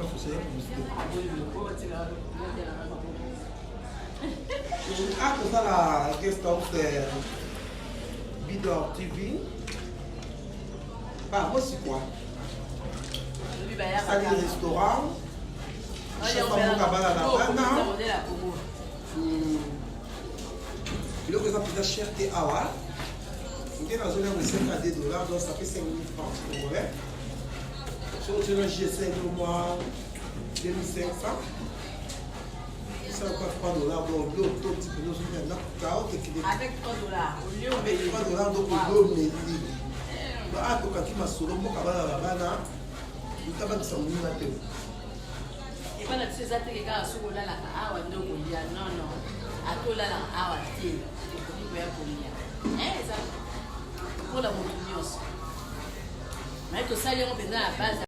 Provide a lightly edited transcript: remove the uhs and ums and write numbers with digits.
Masosaya publicité. Ah, tozala guest house Bidor TV. Ba, moi c'est quoi? Sali restaurant. Chef mboka bana na bana. Biloko eza mpenza cher te awa. Nde nazolia ngo 5 à 2 dollars, donc ça fait 5000 francs congolais. Soki otie na GSM mwa 2500. Ça quoi 3 dollars, donc l'eau tout petit peu nous on a kao Avec 3 dollars, au lieu avec 3 dollars, donc au meli. Ba tokaki masolo mboka bana na bana. Utabakisa moninga te. Epai na biso eza teke kaka soki olalaka awa nde okolia. Non, non, ata olalaka awa te, okoki koya kolia. Eza mpona motu nyonso. Mais tosali yango mpenza na base.